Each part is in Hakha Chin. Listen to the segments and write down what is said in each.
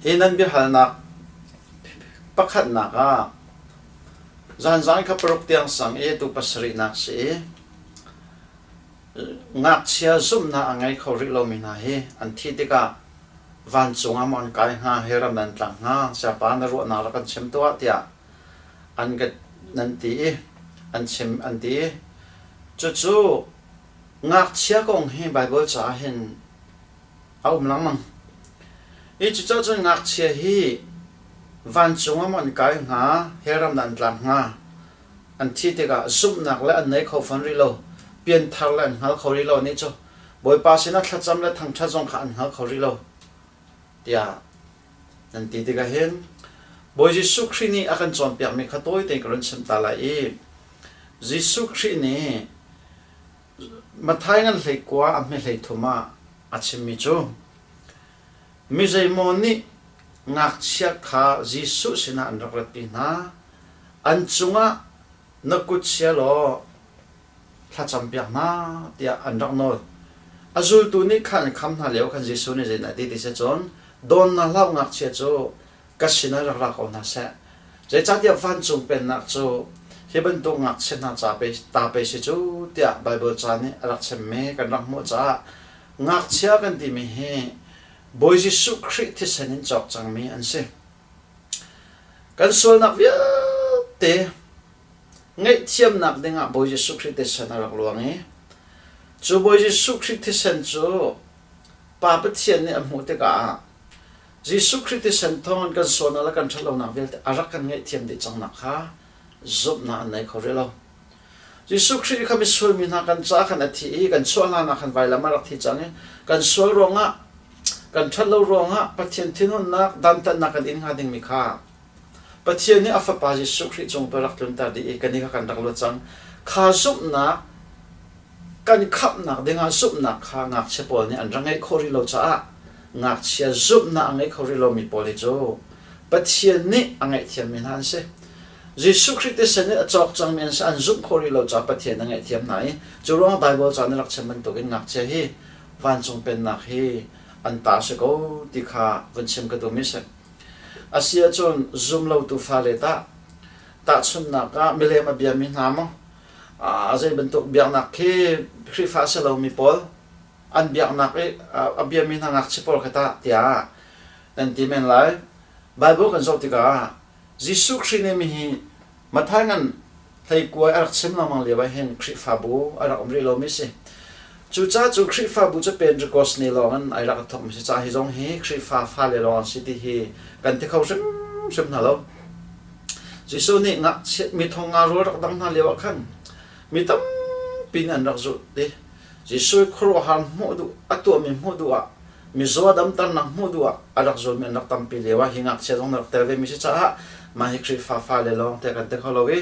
Hi nan biahalnak pakhatnak ah zanzan kha paruk tiang sang i tu pasarihnak si i ngakchia zumhnak a ngei kho rih lomi hna hi an thih tikah vancung ah maw an kai hnga, hell ram nan tlang hnga, sayapa na ruahnak rak kan chim tuah tiah an ka nan ti i an chim an ti i cucu ngakchia kong hi Baibal caah hin a um lengmang. Hi cucaah cun ngakchia hi vancung ah maw an kai hnga, hell ram dah an tlang hnga? An thih tikah zumhnak le an nei kho fawn rih lo, pianthar le an hngal kho rih lo nih cu Bawipa sinah thlacam le thangṭhat zong kha an hngal kho rih lo tiah nan ti tikah hin Bawi Jesuh Khrih nih a kan cawnpiakmi kha tawi tein ka run chim ta lai i Jesuh Khrih nih Matthai ngan hleikua a hme hleithum ah a chimmi cu mi zeimaw nih ngakchia kha Jesuh sinah an rak ratpi hna. An cungah na kut chia law thlacampiak hna tiah an rak nawl. A zultu nih khan an kham hna lio khan Jesuh nih zeidah a ti ti si cun dawn hna hlah u ngakchia cu ka sinah rak ra ko hna seh. Zeicahtiah vancung pennak cu hi bantuk ngakchia hna ca pei ta pei si cu tiah Baibal ca nih a rak chimmi kan rak hmuh caah ngakchia kan timi hi Bawi Jesuh Khrih thisen in cawk cangmi an si. Kan sualnak vialte ngaihthiamnak dingah Bawi Jesuh Khrih thisen a rak luang i cu Bawi Jesuh Khrih thisen cu Pa Pathian nih a hmuh tikah Jesuh Khrih thisen thawngin kan sualnak le kan ṭhatlonak vialte a rak kan ngaihthiam dih cangnak kha zumhnak an nei kho rih lo. Jesuh Khrih kha misual mi hna kan caah khan a thi i kan chuah hlan ah khan vailam a rak thi cang i kan sual ruangah kan ṭhatlo ruangah Pathian thinhunnak dantatnak kan in hnga dingmi kha Pathian nih a Fapa Jesuh Khrih cung tu rak tlunter dih i kannih kha kan rak luat cang. Kha zumhnak kan khamhnak dingah zumhnak kha ngakchia pawl nih an rak ngeih khawh rih lo caah ngakchia zumhnak a ngei kho rih lomi pawl hi cu Pathian nih a ngaihthiammi hna an si. Jesuh Khrih thisen nih a cawk cangmi an si, an zumh khawh rih lo caah Pathian a ngaihthiam hna i cu ruangah Baibal ca nih rak chim bantukin ngakchia hi vancung pennak hi an ta a si ko ti kha vun chim ka duhmi a si. A si ahcun zumlotu fale tah tahchunhnak ah milem a biami hna maw a zei bantuk biaknak khi Khrihfa a si lomi pawl an biaknak i a biami hna ngakchia pawl kha tah tiah nan ti men lai. Bible kan zoh tikah Jesuh Khrih nih mihi Matthai ngan hleikuai a rak chim lengmang lio ah hin Khrihfabu a rak um rih lomi si. Cucaah cu Khrihfabu cu Pentecost ni lawng in ai rak i thawkmi si caah hi zong hi Khrihfa fale lawng an si ti hi kan ti kho hrimhrim hna lo. Jesuh nih ngakchia mi thong nga rual rak dang hna lio ah khan mi tampi nih an rak zulh ti. Jesuh i khuaruahhar hmuh duh a tuahmi hmuh duh ah mizaw a damternak hmuh duh ah a rak zulmi an rak tampi lio ah hi ngakchia zong na rak tel vemi si caah mah hi Khrihfa fale lawng te kan ti kho lo i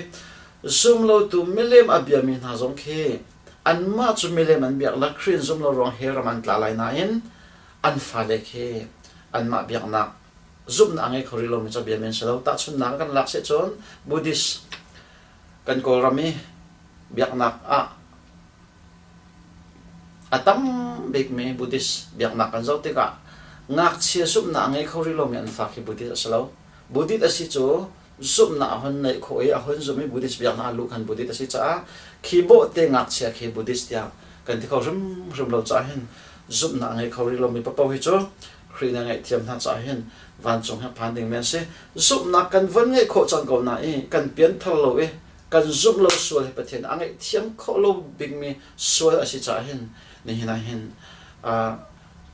zumlotu milem a biami hna zong khi anmah cu milem an biak le Khrih an zum lo ruang hell ram an tla lai nain an fale khi anmah biaknak zumhnak a ngei kho rih lomi cu bia men si lo. Tahchunhnak kan lak seh cun Buddhist kan Kawlram i biaknak ah a tam bikmi Buddhist biaknak kan zoh tikah ngakchia zumhnak a ngei kho rih lomi an fa khi Buddhist a si lo. Buddhist a si cu zumhnak a hun neih khawh i a hun zumh i Buddhist biaknak a luh khan Buddhist a si caah khi bawhte ngakchia khi Buddhist tiah kan ti kho hrimhrim lo caah hin zumhnak a ngei kho rih lomi paoh hi cu Khrih na ngaihthiam hna caah hin vancung he phan dingmi an si. Zumhnak kan von ngeih khawh cang ko na i kan pianthar lo i kan zumh lo sual hi Pathian a ngaihthiam khawh lo bikmi sual a si caah hin nihin ah hin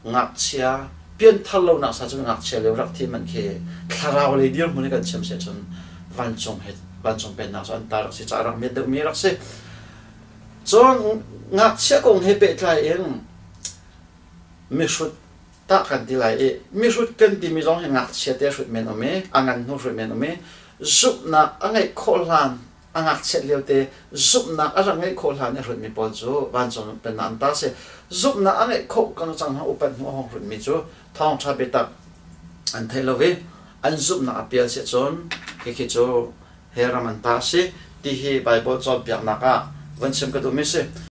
ngakchia pianthar lonak sa cun ngakchia lio rak thi man khi thlarau lei dirhmun i kan chim si cun vancung he vancung pennak cu an ta rak si caah rak miat deuhmi rak si. Cun ngakchia kong he pehtlai in mihrut tah kan ti lai i mihrut kan timi zong hi ngakchia te hrut men um i a ngan hnu hrut men um i zumhnak a ngeih khawh hlan a ngakchiat lio te zumhnak a rak ngeih khawh hlan i hrutmi pawl cu vancung pennak an ta si zumhnak a ngeih khawh kang cang hna upat hnu a hong hrutmi cu thawngṭha biatak an thei lo i an zumhnak a pial si cun khikhi cu he ram an ta si ti hi Bible cawnpiaknak ah von chim ka duhmi si.